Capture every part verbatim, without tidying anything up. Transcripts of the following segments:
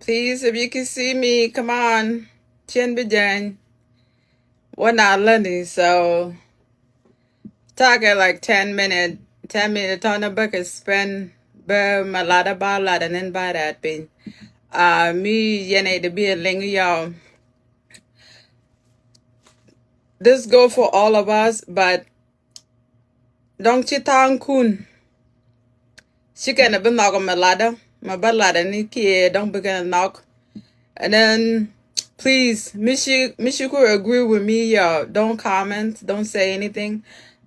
Peace, if you can see me, come on. Chin bi jany. Wä na läni, so take like ten minute, ten minute tɔnä bä kɛ spend bä ma ladä ba ladä nin ba rat piny. Uh, mi yɛn ɛ di bi a ling yɔ. This go for all of us, but dɔ̱ŋ ci tha̱a̱ŋkun. Ci kɛn a bi nhɔk mɛ ladä, mɛ bä ladä ni kiɛ dɔ̱ŋ bi kɛn a nhɔk. And then, please, mi ci, mi ci ku agree with me, yo, don't comment, don't say anything.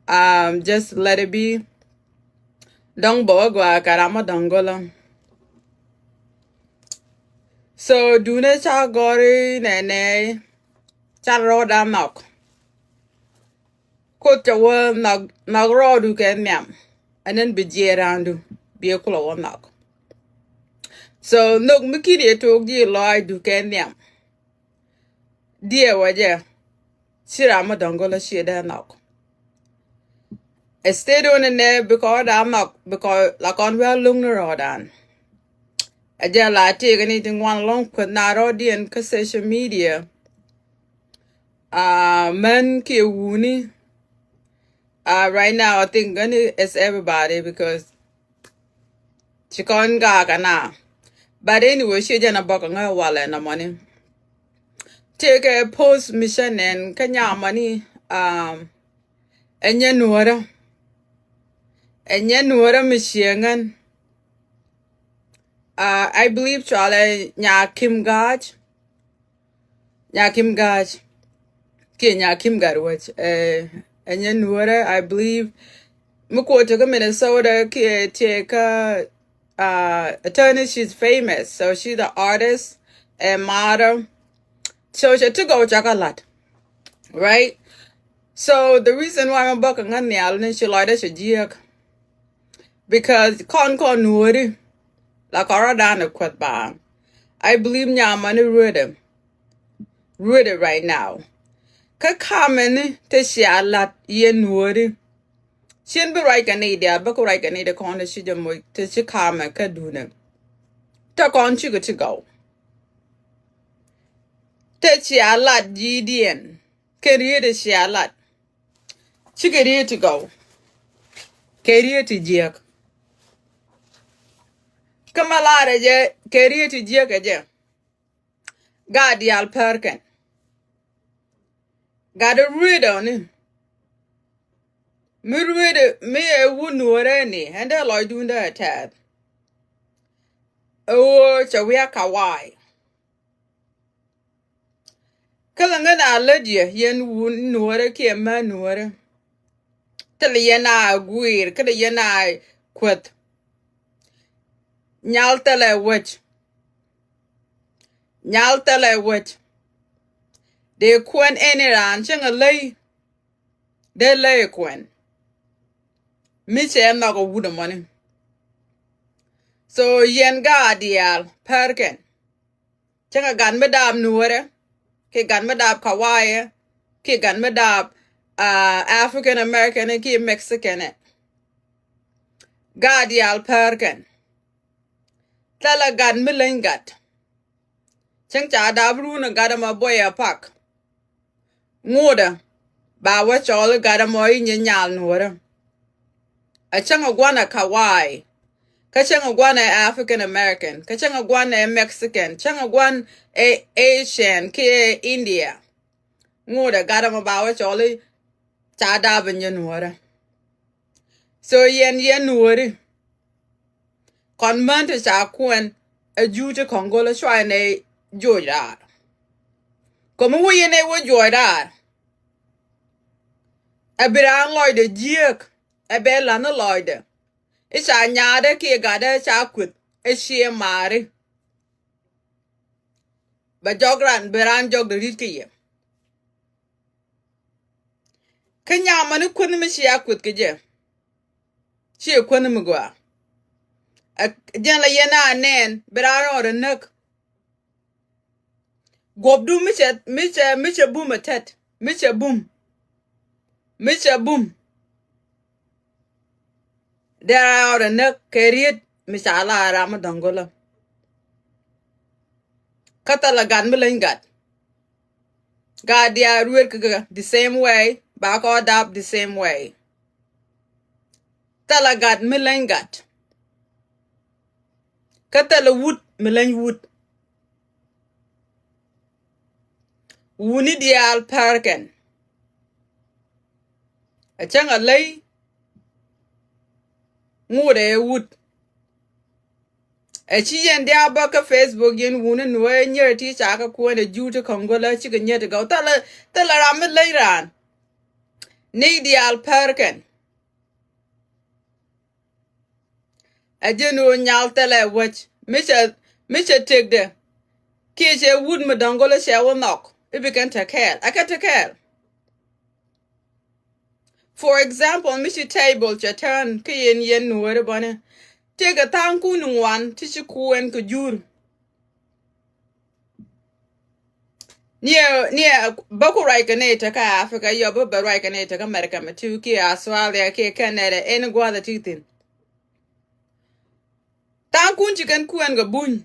Um, just let it be. Dɔ̱ŋ bä wä gɔaa kɛ ram ma dɔ̱ŋ gɔlä. So, duundɛ ca gɔri nɛnɛ, ca rɔɔda nhɔk. Kot cɛ wä nhɔk, nhɔk rɔɔdu kɛ nhiam. And then bi jiɛ raandu, bi kulɛ wä nhɔk. So, nhök mi ki̱n yɛ tok ji̱ lɔaacdu kɛ nhiam. Diɛ wä jɛ, ci ram ma dɔ̱ŋ gɔlä ciɛ dee nhɔk. Ɛ state wä ni nɛ bi kɔn da nhɔk, bi kɔn la kɔn wä lo̱ŋ ni rɔɔdan. Ɛ jɛ la tëëk ni ti ŋuan lɔ̱ŋ kueth na rɔɔdiɛn kä social media. Uh, män kiɛ wuni. Uh, right now, I think gani is everybody because ci kɔn gaak ana. But anyway, ci jɛn a bɔk ŋä walɛ na mɔni. Tëëkɛ post mi cä nɛn kä nyamani, um, ɛ nyɛ nuɔrä. Ɛ nyɛ nuɔrä mi ciɛ ŋän. Uh, I believe cualɛ Nya Kim Ga̱a̱c. Nya Kim Ga̱a̱c. Kiɛ Nya Kim Ga̱a̱c wec. Ɛ, ɛ nyɛ nuɔrä, I believe. Mi kuɔ tekä Minnesota kiɛ tekä, uh, attorney, she's famous. So she's the artist, a model. So cɛ ti gɔw cakɛ lat. Right? So the reason why mi bä kɛ ŋä nhial ni ci lɔcdä cɛ jiääk. Because kɔn kɔn nuɔri la kɔn rɔ̱dan ɛ kuäth baaŋ. I believe nyamani ruedɛ. Ruedɛ right now. Kä kamɛni te cia lat yɛ nuɔri. Cien bi ruac kɛ ni diaal bä kä ruac kɛ ni di kɔn te ci jɛ moc te ci kamɛ kä duundɛ. Te kɔn cikɛ ti gɔw. Te cia lat ji̱diɛn. Kɛ riet cia lat. Cikɛ riet ti gɔw. Kɛ riet ti jiäk. Kä ma larɛ jɛ kɛ riet ti jiäk ɛ jɛ. Gat diaal pär kɛn. Gat ruet ɔ ni. Mi ruet mi ɛ wun nuɔrɛ ni ɛn dee lɔcdun dee ɛ tɛth. Ɛ ɣöö cɛ wiak Kawai. Kä lɛ ŋän a lät yɛ yɛn wun nuɔrɛ kiɛ män nuɔrɛ. Thilɛ yɛn a guir kä lɛ yɛn a kueth. Nyal thilɛ wec. Nyal thilɛ wec. Dee kuɛn ɛn iran cäŋ a ley. Dee ley kuɛn. Mi cɛ nhɔk a wut a mɔni. So yɛn gaa diaal pär kɛn. Cäŋɛ gat mi daap nuɔrɛ kiɛ gat mi daap kawayɛ kiɛ gat mi daap, uh, African American kiɛ Mexican ɛ. Gat diaal pär kɛn. Thilɛ gat mi leny gat. Cäŋ ca daap run ɛ gat ɛmɔ buɔyɛ pak. Ŋuudä ba wä cɔɔl i̱ gat ɛmɔ i̱ nyɛ nyal nuɔrä. A cäŋ a gua̱n a Kawai. Kä cäŋ a gua̱n a African American. Kä cäŋ a gua̱n a Mexican. Cäŋ a gua̱n a Asian kiɛ India. Ŋuudä gat ɛmɔ ba wä cɔɔl i̱ ca dap in yɛ nuɔrä. So yɛn yɛn nuɔri. Kɔn män ti ca kuɛn ɛ juuc ti kɔŋ go̱l ɛ cuay nɛ juɔc raar. Kɔmi wä yɛn ɛ wä juɔc raar. Ɛ bi raan lɔcdɛ jiääk ɛ bɛ la̱n ni lɔcdɛ. I̱ ca nyaadɛ kiɛ gatdɛ ca kueth ɛ ciɛ maari. Bɛ jɔk ran bi raan jɔkdɛ ri̱t kä yɛ. Kä nyamani kuänh mi cia kueth kɛ jɛ. Ciɛ kuänh mi gɔaa. Ɛ jɛn la yɛn a nɛn bi raan rɔɔdɛ näk. Guɔpdu mi cɛ mi cɛ mi cɛ bum ɛ tɛt mi cɛ bum. Mi cɛ bum. Dee raan rɔɔdɛ näk kɛ riet mi ca la ram mi dɔ̱ŋ go̱lä. Kä thilɛ gat mi leny gat. Gat diaal ruet kɛ kɛ the same way, ba kɔ dap the same way. Thilɛ gat mi leny gat. Kä thilɛ wut mi leny wut. Wuni diaal pärkɛn. Ɛ cäŋ a ley ŋut ɛ wut. Ɛ ci yɛn diaal bä kä Facebook yɛn wuni nuɔ̱ɔ̱c nyɛr ti ca kä kuɛn ɛ juut ti kɔŋ go̱lä cikɛ nyɛt ti gɔw. Thilɛ, thilɛ ram mi ley raan. Ni diaal pärkɛn. Ɛ ji̱n ɣöö nyal thilɛ wäc mi cɛ, mi cɛ tëkdɛ. Kiɛ cɛ wut mi dɔ̱ŋ go̱lä cɛ wä nhɔk i̱ bi kɛn te kɛɛl, ɛ kɛ te kɛɛl. For example, mi ci table cɛ tɛn kä yɛn yɛn nuɔ̱ɔ̱ri bäni. Tëkɛ tha̱a̱ŋkun ŋuan ti ci kuɛn kɛ jur. Niɛ, niɛ bä ku ruac kɛ nɛy tekä Africa, yɔ bä bɛ ruac kɛ nɛy tekä America mɛ tiw kiɛ Australia kiɛ Canada, ɛn gua̱a̱th ɛ ti thi̱n. Tha̱a̱ŋkun ci kɛn kuɛn kɛ buny.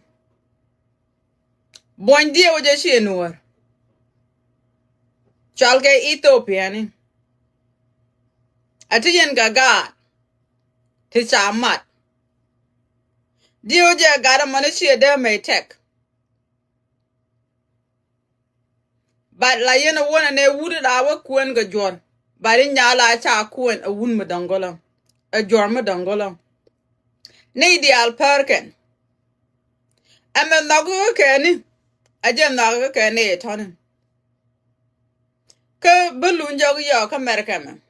Buɔ̱ny diɛw jɛ ciɛ nuɔ̱ɔ̱r. Cɔal kɛ Ethiopia ni. A ti yɛn kɛ gaat ti ca mat. Diɛw jɛ gat ɛmɔni ciɛ dee mɛy tɛk. But la yɛn a wun a nɛ wut a la wä kuɛn kɛ juɔr. But in nyal a ca kuɛn a wun mi dɔŋ gɔlä. A juɔr mi dɔŋ gɔlä. Ni diaal pär kɛn. Ɛmɛ nhɔk kä kɛn ni. A jɛ nhɔk kä kɛn ni tɔni. Kä bi luny jɔk yɔɔk kä Mɛrkɛ mɛ.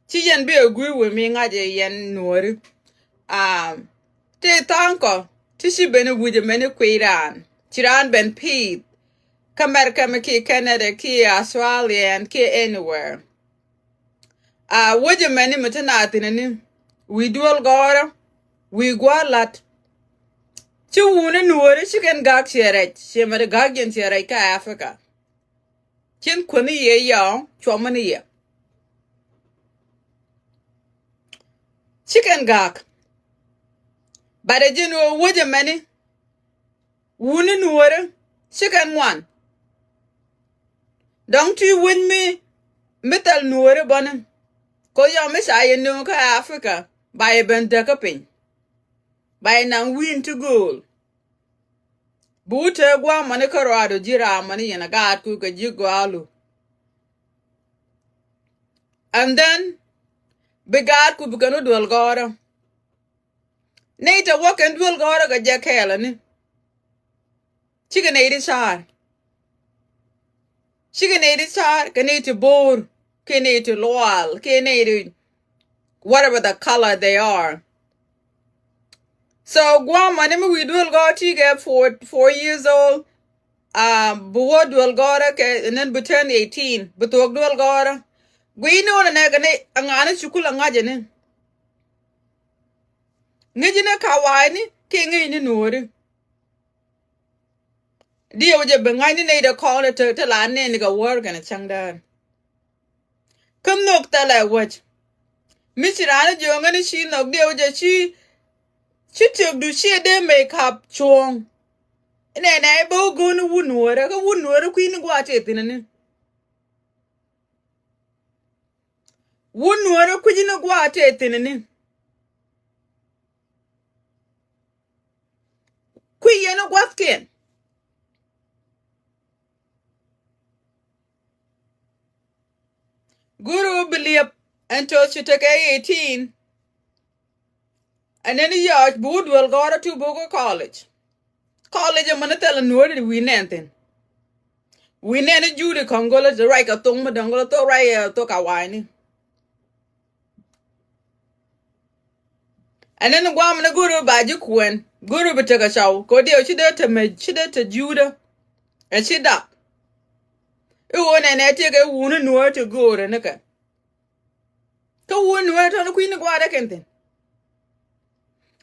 Ci yɛn bi a gui̱i̱ wee mi ŋa̱c yɛ yɛn nuɔ̱ɔ̱ri. Am, ti tha̱a̱ŋ kɔ ti ci ben i̱ wi̱c ɛmɛni kui̱ raan. Ci raan ben pi̱i̱th. Kä Mɛrkɛ mɛ kiɛ Canada kiɛ Australia ɛn kiɛ anywhere. A wec ɛmɛni mi ti naath thi̱n ɛni wi̱i̱ duel gɔ̱rä wi̱i̱ gua̱a̱r la̱t. Ci wuni nuɔ̱ɔ̱ri ci kɛn ga̱a̱k ciɛ rɛc ciɛ mɛ ti ga̱a̱k yɛn ciɛ rɛc kä Africa. Cin kuäni yɛ yɔ cuɔmä ni yɛ. Ci kɛn ga̱a̱k. Bat ɛ ji̱n ɣöö wec ɛmɛni wuni nuɔ̱ɔ̱ri ci kɛn ŋuan. Dɔ̱ŋ ti wec mi mi thil nuɔ̱ɔ̱ri bäni. Koc yɔ mi ca yɛ nööŋ kä Africa ba yɛ ben däk kä piny. Ba yɛ naŋ wi̱i̱n ti gööl. Bi wut te gua̱a̱mani kä ruaadu ji̱ raamani yɛn a gaatku kɛ ji̱ gɔaalu. And then bi gaatku bi kɛn wä duel gɔ̱rä. Nɛy te wä kɛn duel gɔ̱rä kɛ jɛ kɛɛlä ni. Cikɛ nɛy ti ca̱a̱r. Cikɛ nɛy ti ca̱a̱r kɛ nɛy ti bo̱o̱r kɛ nɛy ti lual kɛ nɛy ti whatever the color they are. So gua̱a̱mani mi wi̱i̱ duel gɔ̱rä ti kɛ four, four years old. Uh, bi wä duel gɔ̱rä kɛ and then bi turn eighteen bi thuɔ̱k duel gɔ̱rä. Gui̱i̱ni wä nɛ nɛ kɛ ni aŋa̱a̱ni cukul aŋa̱cä ni. Ŋäcni kawaayni kiɛ ŋäcni nuɔ̱ɔ̱ri. Diɛw jɛ bi ŋa̱cni nɛy dee kɔn te te la nɛɛni kɛ wäär kɛn cäŋ däär. Kä nhök thɛlɛ wäc. Mi ci raan jiööŋä ni ci nhök diɛw jɛ ci ci tiökdu ciɛ dee makeup cuɔ̱ɔ̱ŋ. Nɛnɛ bä wä go̱o̱ni wun nuɔ̱ɔ̱rä kä wun nuɔ̱ɔ̱rä kui̱ni gua̱a̱ tëë thi̱n ni. Wun nuɔ̱ɔ̱rä kui̱ni gua̱a̱ tëë thi̱n ni. Kui̱ yɛn gua̱thkiɛn. Guru bi liep ɛn to̱ ci tekɛ eighteen. And then yɔc bi wä duel gɔ̱rä ti bi wä kä college. College ɛmɔ ni thilɛ nuɔ̱ɔ̱ri wi̱i̱ nɛn thi̱n. Wi̱i̱ nɛn i̱ juudi kɔ̱ŋ go̱lä ti ruac kɛ thoŋ mi dɔ̱ŋ go̱lä thok ruac kɛ thok kawaayni. And then guam ni go̱ri ba ji̱ kuɛn go̱ri bi tekɛ caw kɛ diɛw ci dee te mec ci dee te jiudä. Ɛ ci dap. I̱ ɣöö nɛnɛ tiɛkɛ wuni nuɔ̱ɔ̱ri ti go̱o̱rä ni kɛ. Kä wun nuɔ̱ɔ̱ri tɔ̱ni kui̱ni gua̱a̱rä kɛn thi̱n.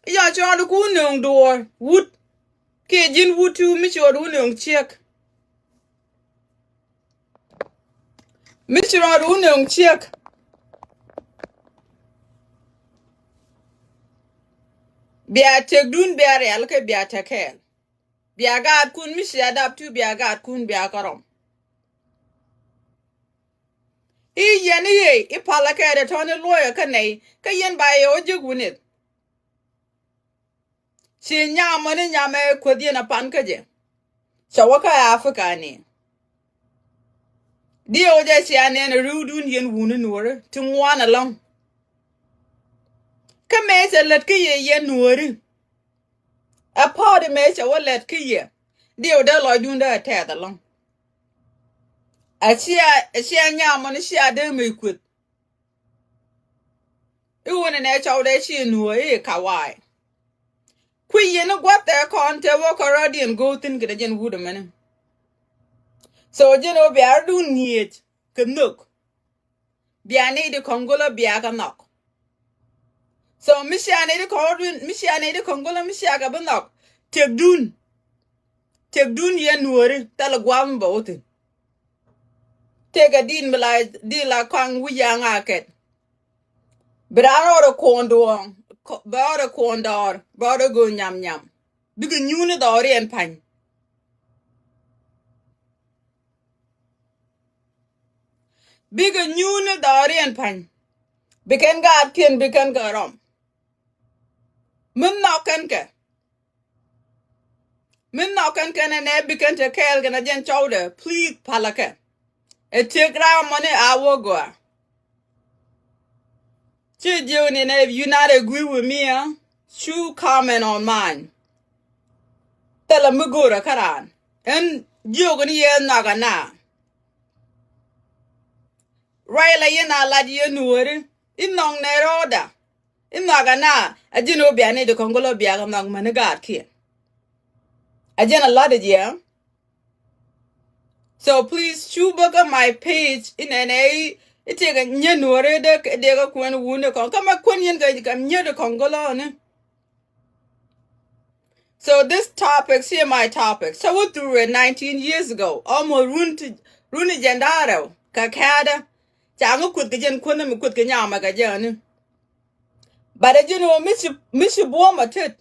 I̱ yɔ̱ cɔɔl ku wun nööŋ duɔ̱ɔ̱r wut. Kiɛ ji̱n wut ti mi ci ɣɔt wun nööŋ ciek. Mi ci rɔɔd wun nööŋ ciek. Bia tëkdun bia rial kɛ bia tɛkɛɛl. Bia gaatkun mi cia dap tu bia gaatkun bia kä rɔm. I̱ yɛn i̱ yey i̱ palä kɛ dee tɔ̱ni luɔyɛ kä nɛy kä yɛn ba yɛ wä ji̱k wunith. Ci nyamɔ ni nyamɛ kueth yɛn a pan kä jɛ. Cɛ wä kä Africa ni. Diɛ wä jɛ cia nɛn a riwdun yɛn wuni nuɔri ti ŋuan alɔŋ. Kä mëë cɛ lät kä yɛ yɛn nuɔri. Ɛ pɔɔdi mëë cɛ wä lät kä yɛ. Diɛ wä dee lɔcdun dee a tɛth alɔŋ. A cia a cia nyamɔ ni cia dee mëë kueth. I̱ wun inɛ cɔwdɛ ci nuɔ̱ɔ̱ i̱ kawaay. Kui̱ yɛn i̱ gua̱th tɛ kɔn tɛ wä kɔrɔdiɛn go̱o̱thin kɛ dee jɛn wut ɛmɛni. So jɛn ɣöö bia rɔ̱dun ŋi̱eec kɛ nhök. Bia nɛy di kɔ̱ŋ go̱lä bia kɛ nhɔk. So mi cia nɛy di kɔ̱ŋ rɔ̱dun mi cia nɛy di kɔ̱ŋ go̱lä mi cia kɛ bi nhɔk. Tëkdun. Tëkdun yɛn nuɔ̱ɔ̱ri thilɛ gua̱a̱th mi bɛ wä thi̱n. Tëkɛ di̱t mi la di̱t la kɔaŋ wi̱c ya̱a̱ŋ a kɛt. Bi raan rɔɔdɛ kuɔɔn duɔ̱ɔ̱ŋ bɛ rɔɔdɛ kuɔɔn dɔɔr bɛ rɔɔdɛ go̱o̱n nyam nyam. Bikɛ nyuuni dhɔriɛn pa̱ny. Bikɛ nyuuni dhɔriɛn pa̱ny. Bi kɛn gaatkiɛn bi kɛn kɛ rɔm. Mi nhɔk kɛn kɛ. Mi nhɔk kɛn kɛn ɛnɛ bi kɛn te kɛɛl kɛn a jɛn cɔwdɛ please palä kɛ. Ɛ tiek ram mɔni a wä gɔaa. Ci jiök ni nɛ if you not agree with me, ah, chu comment on mine. Thilɛ mi go̱o̱rä kä raan ɛn jiök ni yɛ nhɔk ana. Ruac la yɛn a lat yɛn nuɔ̱ɔ̱ri i̱ nhɔk nɛ rɔɔda. I̱ nhɔk ana a ji̱n ɣöö bia ni di kɔ̱ŋ go̱lä bia kɛ nhɔk mäni gaatkiɛn. A ji̱n a lat jiɛ. So please cu bä kä my page inɛnɛ i̱ i̱ tiɛkɛ nyɛ nuɔ̱ɔ̱ri dee dee kä kuɛn wuni kɔn kä mɛ kuɛn yɛn kɛ kɛ nyɛ di kɔ̱ŋ go̱lä ni. So this topic, see my topic. So we through it nineteen years ago. Almost run to run to jɛndarɛw kɛ kɛɛdɛ. Ca ŋä kuth kɛ jɛn kuändä mi kuth kɛ nyamɛ kɛ jɛni. But a ji̱n wä mi ci mi ci buɔ̱m a tet.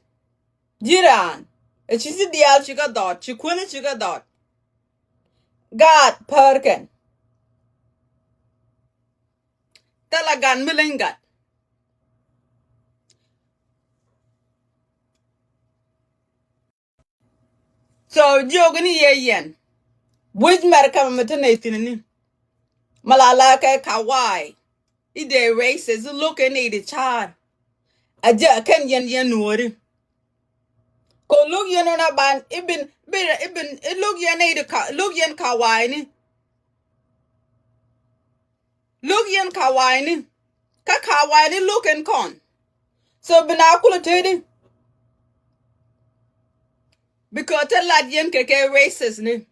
Ji̱ raan a ci ci diaal ci kä dhɔt ci kuändä ci kä dhɔt. Gaat pärkɛn. Thilɛ gat mi leny gat. So jiök ni yɛ yɛn. Wec mɛr kɛmɛ mi te nɛy thi̱n ni. Mɛ la la kɛ kawaay. I̱ dee racist i̱ lo̱k kɛn i̱ di ca̱a̱r. A jɛ kɛn yɛn yɛn nuɔ̱ɔ̱ri. Kɛ lo̱k yɛn ɣän a ban i̱ bin bin i̱ bin i̱ lo̱k yɛn i̱ di ka lo̱k yɛn kawaay ni. Lo̱k yɛn kawaayni kä kawaayni lo̱k ɛn kɔn. So bi na kulɛ tëëdi. Because te lat yɛn kɛ kɛ racist ni.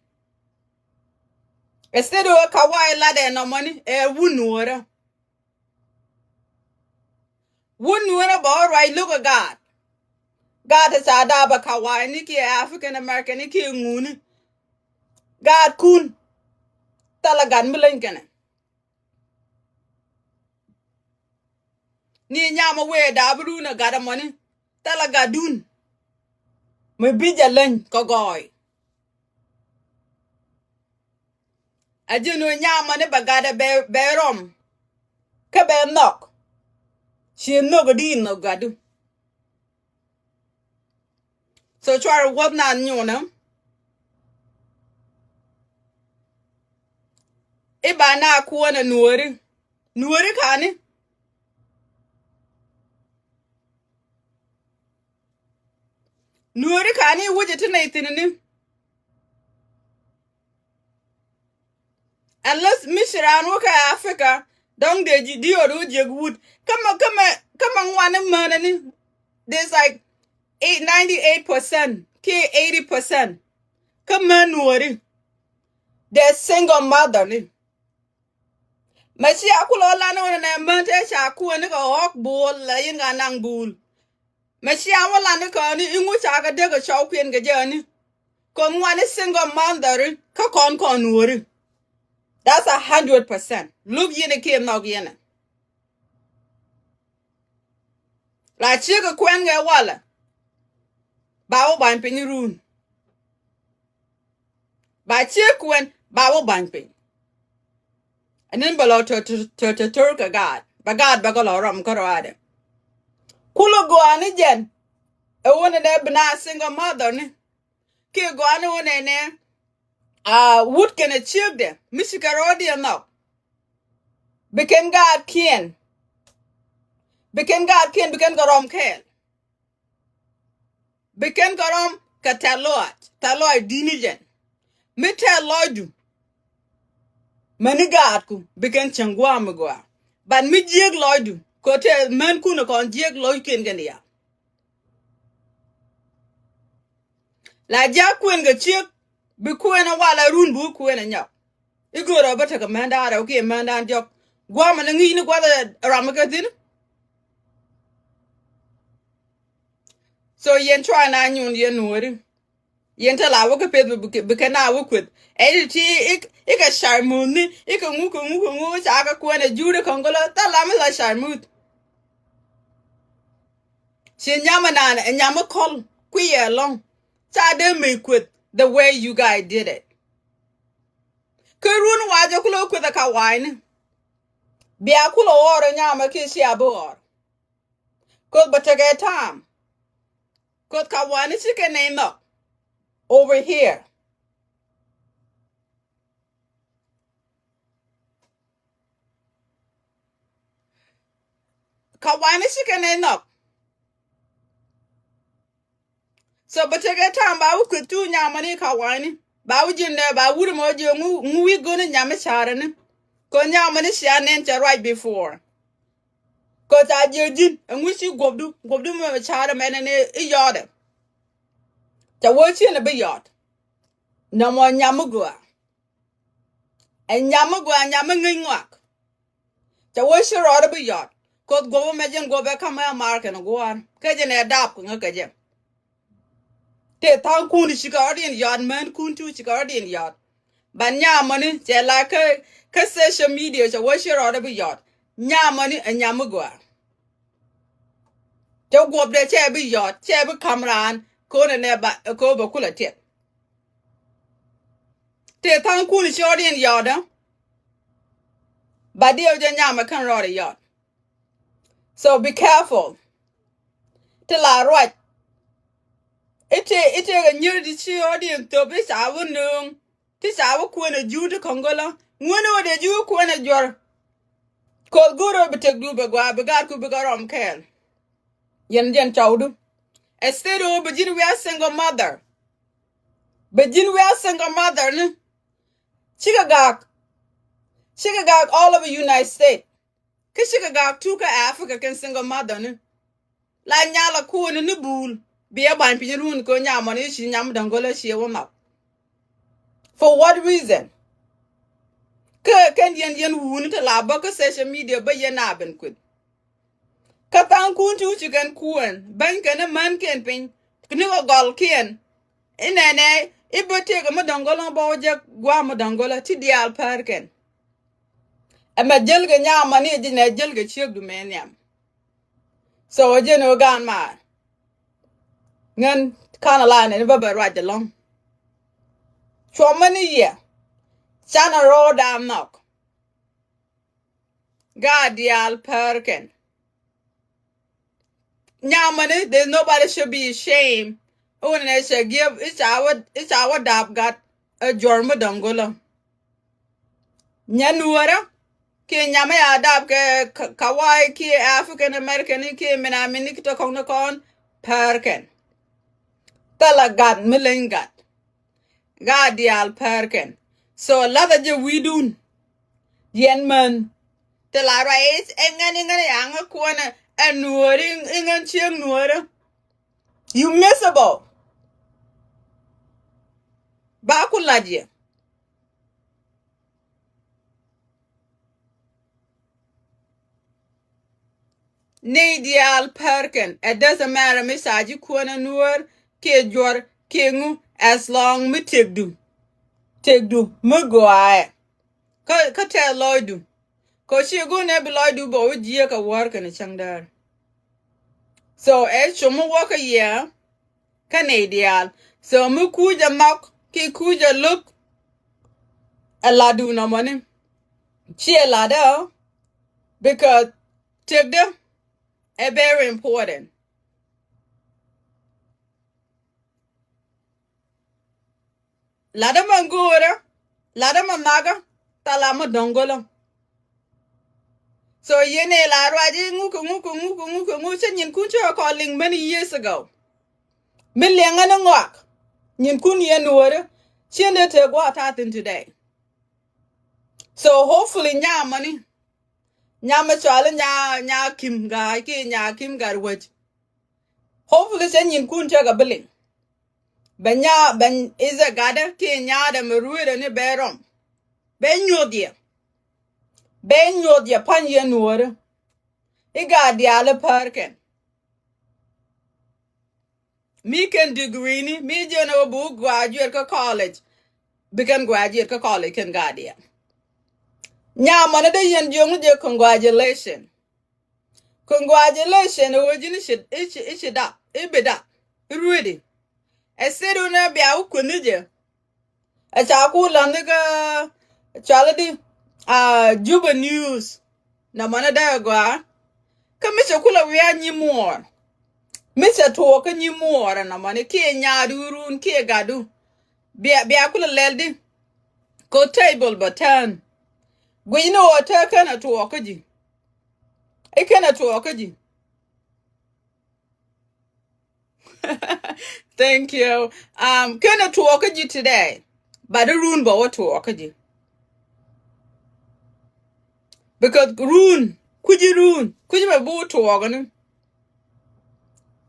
Instead of kawaay lat ɛn nɔmɔni ɛ wun nuɔrä. Wun nuɔrä bɛ ɣän ruac lo̱k ɛ gaat. Gaat ɛ ca daapɛ kawaayni kiɛ African American ni kiɛ ŋuni. Gaatkun. Thilɛ gat mi leny kɛnɛ. Ni nyam a wee daap run a gat a mɔni thɛl a gat dun. Mi bi jɛ leny kɛ gɔɔy. A ji̱n wee nyam a ni bɛ gat a bɛ rɔm. Kä bɛ nhɔk. Ci nhɔk a di nhɔk gat du. So cuarɛ wuɔth na nyuunä. I̱ ba na kuɔnɛ nuɔri. Nuɔri kani. Nuɔri kani i̱ wucɛ ti nɛy thi̱n ni. Unless mi ci raan wä kä Africa dɔ̱ŋ dee ji̱ diɔt wä jiäk wut. Kä mɛ kä mɛ kä mɛ ŋuani mänɛ ni. There's like eight, ninety eight percent kiɛ eighty percent kä män nuɔri. They're single mother ni. Mɛ cia kulɔ lan wä nɛ män te ca kuäni kɛ ɣɔk buɔl la yin ka naŋ buul. Mɛ cia wä lan kɛ ni iŋu ca kɛ dek kɛ cɔw kuɛn kɛ jɛ ni. Kɛ ŋuani single mother kä kɔn kɔn nuɔri. That's a hundred percent. Lo̱k yɛn kiɛ nhɔk yɛn. La ciek kɛ kuɛn kɛ walɛ. Ba wä bany piny run. Ba ciek kuɛn ba wä ba̱ny piny. Ɛn in bɛ lɔ tör tör tör tör kɛ gaat bɛ gaat bɛ kɛ lɔ rɔm kä rɔadɛ. Kulɛ gɔaa ni jɛn. Ɛ wä ni dee bi na single mother ni. Kiɛ gɔaa ni wä nɛnɛ. A wut kɛnɛ ciekdɛ mi ci kɛ rɔɔdiɛn nhɔk. Bi kɛn gaatkiɛn. Bi kɛn gaatkiɛn bi kɛn kɛ rɔm kɛɛl. Bi kɛn kɛ rɔm kɛ tɛ̈th lɔaac, tɛ̈th lɔaac di̱t ni jɛn. Mi tɛth lɔcdu. Mäni gaatku bi kɛn cäŋ gua̱a̱m mi gɔaa. But mi jiäk lɔcdu kɛ tɛ mänkun kɔn jiäk lɔckiɛn kɛn ya. La jiak kuën kɛ ciek bi kuën a wal a run bi wä kuën a nyɔk. I̱ go̱o̱rä bä tekɛ mändan rɛw kiɛ mändan diɔ̱k. Gua̱a̱mɛ ni ŋi̱i̱c ni gua̱th ɛ ram mi kɛ thi̱n. So yɛn cua na nyun yɛn nuɔ̱ɔ̱ri. Yɛn te la wä kä peth bi kɛ na wä kueth. Ɛ ti ti ikɛ car muth ni ikɛ ŋu kɛ ŋu kɛ ŋu ca kɛ kuɛn ɛ juri kɔŋ gɔlä thal la mi la car muth. Ci nyam anan ɛ nyam ikɔl kuiɛ ɛlɔŋ. Ca dee mec kueth the way you guys did it. Kä run wacɛ kulɛ wä kueth ɛ ka wacni. Bia kulɛ ɣɔr ɛ nyamɛ kiɛ cia bi ɣɔr. Koth bɛ tekɛ tam. Koth ka wani cikɛ nɛy nhɔk. Over here. Ka wani cikɛ nɛy nhɔk. So bɛ tekɛ tam ba wä kueth tu nyamani ka wani ba wä ji̱n dɛ ba wur mɔ ji̱ ŋu ŋu wi̱i̱ go̱ni nyam mi carɛ ni. Kɛ nyamani cia nɛn cɛ ruac before. Kɛ ca jiɛ ji̱n ɛŋu ci guɔpdu guɔpdu mɛ carɛ mɛnɛ ni i̱ yɔɔdɛ. Ca wä ciɛn ɛ bi yɔɔd. Nɔmɔ nyam mi gɔaa. Ɛ nyam mi gɔaa nyam mi ŋäc ŋɔak. Ca wä ci rɔɔdɛ bi yɔɔd. Koth guɔpɛ mɛ jiɛn guɔpɛ kamɛ a mar kɛn guɔ̱ɔ̱r kä jiɛn ɛ dap kɛ ŋä kɛ jɛ. Tëë tha̱a̱ŋkun cikɛ rɔ̱diɛn yɔt mänkun tu cikɛ rɔ̱diɛn yɔt. Ban nyamani cɛ la kä kä social media cɛ wä ci rɔɔdɛ bi yɔt. Nyamani ɛ nyam mi gɔaa. Cɛ guɔpdɛ cɛ bi yɔt cɛ bi ka̱m raan ko̱n ɛnɛ ba ko̱ bɛ kulɛ tiɛt. Tëë tha̱a̱ŋkun ci rɔɔdiɛn yɔt ɛ. Ba diɛw jɛ nyamɛ kɛn rɔɔdɛ yɔt. So be careful. Ti la ruac. Ite ite kɛ nyir ti ci ɣɔ̱diɛn thop i̱ ca wä nööŋ. Ti ca wä kuën ɛ juu ti kɔ̱ŋ gölä ŋuän ɣɔ̱diɛ juu kuën ɛ juɔr. Koth go̱o̱r ɣöö bi tëkdu bɛ gua̱a̱ bi gaatku bi kɛ rɔm kɛɛl. Yɛn jɛn cɔwdu. Instead ɣöö bi ji̱n wiaa single mother. Bi ji̱n wiaa single mother ni. Cikɛ gaak. Cikɛ gaak all over United States. Kä cikɛ gaak tukä Africa kɛn single mother ni. La nyal a kuuni ni buul. Bi a bany piny run kɛ nyamɔ ni ci nyam da̱ŋ gɔlä ci wä map. For what reason? Kä kɛn yɛn yɛn wuni te la bä kä social media bä yɛn a ben kueth. Kä tha̱a̱ŋ kun ti wi̱ci kɛn kuɛn bäny kɛn män kɛn piny ni kɛ gɔl kiɛn. Inɛnɛ i̱ bä tëëkɛ mi da̱ŋ gɔlä bä wä jɛ gua̱a̱ mi da̱ŋ gɔlä ti diaal pär kɛn. Ɛmɛ jälkɛ nyamani ji̱ nɛ jälkɛ ciekdu mɛ nhiam. So ɛ jɛn ɣöö gaan maar. Ŋän Carolina ni bä bɛ ruac ɛlɔ̱ŋ. Cuɔmä ni yɛ canɛ rɔɔdan nhɔk. Gaat diaal pär kɛn. Nyamani there's nobody should be ashamed. Wun nɛ cɛ giep i̱ ca wä i̱ ca wä dap gat ɛ juɔr mi dɔ̱ŋ gölä. Nyɛ nuɔrä kiɛ nyamä ya dap kɛ Kawai kiɛ African American kiɛ min a min ni ki tɔ kɔŋ ni kɔn pär kɛn. Thilɛ gat mi leny gat. Gaat diaal pär kɛn. So lathɛ jɛ wi̱i̱dun. Yɛn män. Thilɛ ruac i̱ ŋän i̱ ŋän i̱ aŋä kuɔnɛ ɛ nuɔri i̱ ŋän cieŋ nuɔrä. You miserable. Ba ku la̱t yɛ. Nɛy diaal pär kɛn. It doesn't matter mi ca ji̱ kuäär ɛ nuäär kiɛ juɔ̱r kiɛ ŋu, as long mi tëkdu. Tëkdu mi gɔaaɛ. Kä kä tɛth lɔcdu. Kɛ ci go̱o̱r nɛ bi lɔcdu bɛ wä jiääk kɛ wäär kɛnɛ cäŋ däär. So ɛ com mi wäkä yɛ kä nɛy diaal. So mi kuuc ɛ nhɔk kiɛ kuuc ɛ lo̱k Ɛ latdu nɔmɔni. Ciɛ latdä, because tëkdä ɛ very important. Latdä mɛ go̱o̱rä, latdä mɛ nhakä, thala mɛ dɔ̱ŋ go̱lä. So yɛn ɛ la ruac i̱ ŋuk kɛ ŋuk kɛ ŋuk kɛ ŋuk kɛ ŋuk, cä nyinkun cä kɔ liŋ many years ago. Mi liɛŋä ni ŋɔak, nyinkun yɛn nuɔ̱ɔ̱rä, cien dee tëë gua̱a̱th ta̱a̱ thi̱n today. So hopefully nyamani, nyamɛ cɔal i̱ nya, nya Kim Ga̱a̱c kiɛ nya Kim Ga̱a̱c wec. Hopefully cä nyinkun cä kɛ bi liŋ. Bɛ nya, bɛ is a gatdä kiɛ nyaadɛ mɛ rueedä ni bɛ rɔm. Bɛ nyuɔth yɛ. Bɛ nyuɔth yɛ pa̱ny yɛ nuɔ̱ɔ̱rä. I̱ gaat diaal i̱ päär kɛn. Mi kɛn degree ni, mi jɛn ɛ wä bi wä graduate kä college. Bi kɛn graduate kä college kɛn gaat diaal. Nyamɔni dee yɛn jiɔŋni jɛ congratulation. Congratulation ɛ wä ji̱n i̱ ci, i̱ ci, i̱ ci dap, i̱ bi dap, i̱ ruedi. Ɛ set wun ɛ bia wä kuäni jɛ. Ɛ ca ku la̱ni kä cɔal i̱di, ah, Juba News. Nɔmɔni dee ɛ gɔaa. Kä mi cɛ kulɛ wiaa nyimuɔɔr. Mi cɛ tuɔɔk kä nyimuɔɔr ɛ nɔmɔni kiɛ nyaadu run kiɛ gatdu. Bia, bia kulɛ lɛl di. Ko table bɛ tɛn. Guic ni ɣöö te kɛn ɛ tuɔɔk kä ji̱. I̱ kɛn ɛ tuɔɔk kä ji̱. Thank you. Um, kɛn ɛ tuɔɔk kä ji̱ today. But i̱ run bä wä tuɔɔk kä ji̱. Because run, kui̱ci run, kui̱ci bɛ bi wä tuɔɔk ni.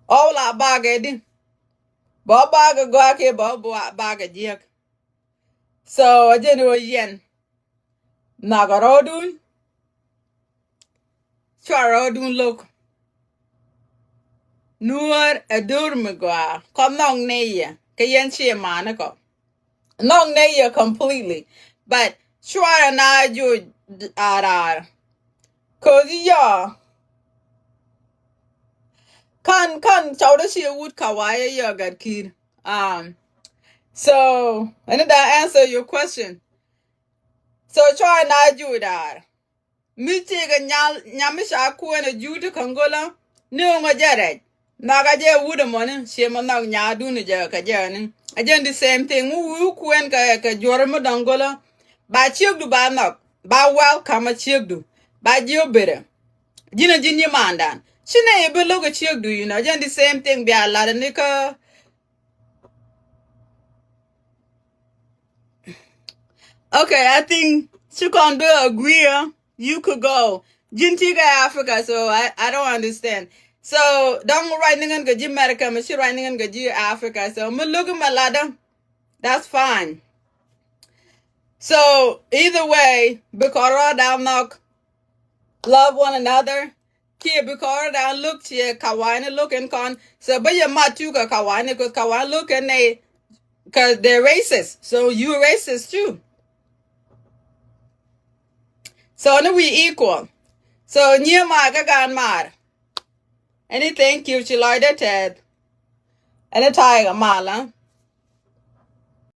Ɔw la bakɛ di. Bä bakɛ gɔaa kiɛ bä bakɛ jiäk. So, a jɛn ɣöö yɛn. Nhɔakɛ rɔɔdun. Cua rɔɔdun lo̱k. Nuäär ɛ do̱r mi gɔaa. Kɔ nhɔk nɛy yɛ. Kɛ yɛn ciɛ mani kɔ. Nhɔk nɛy yɛ completely. But cua rɛ na joc a raar. Cause yɔ. Kan, kan cɔwdä ciɛ wut Kawayɛ yɔ gat ki̱i̱r. Um, so, ɛn da answer your question. So cua na juuc daar. Mi cikɛ nyal, nyam mi ca kuɛn ɛ juuc ti käŋ go̱lä. Ni ŋuŋ ɛ jɛ rɛc. Nhɔakä jɛ wut ɛmɔni, ciɛ mɛ nhɔk nyaadun jɛ kɛ jɛ ni. Ɛ jɛn the same thing. Ŋu wi̱i̱ kuɛn kɛ, kɛ juɔr mi dɔ̱ŋ go̱lä. Ba ciekdu ba nhɔk. Ba welcome ɛ ciekdu. Ba jiö berɛ. Ji̱n ɛ ji̱n nyimandan. Ci nɛ i̱ bi lo̱k ɛ ciekdu, you know. Ɛ jɛn the same thing bia lat ni kä Okay, I think ci kɔn bi agree, uh, you could go. Ji̱n ti kɛ Africa, so I, I don't understand. So dɔ̱ŋ ruac ni ŋän kɛ ji̱ America, mi ci ruac ni ŋän kɛ ji̱ Africa. So mi lo̱k i̱ mɛ latdä, that's fine. So either way, bi kɔn rɔɔdan nhɔk, love one another. Kiɛ bi kɔn rɔɔdan lo̱k ciɛ Kawayni lo̱k in kɔn. So bä yɛ mat tu kɛ Kawayni, 'cause Kawayni lo̱k in nɛ, 'cause they're racist. So you racist too. So ni we equal. So nyiɛ maar kä gaan maar. Ɛn i̱ thank you, ci lɔcdä tɛth. Ɛn i̱ ta̱a̱ kɛ mal, ah.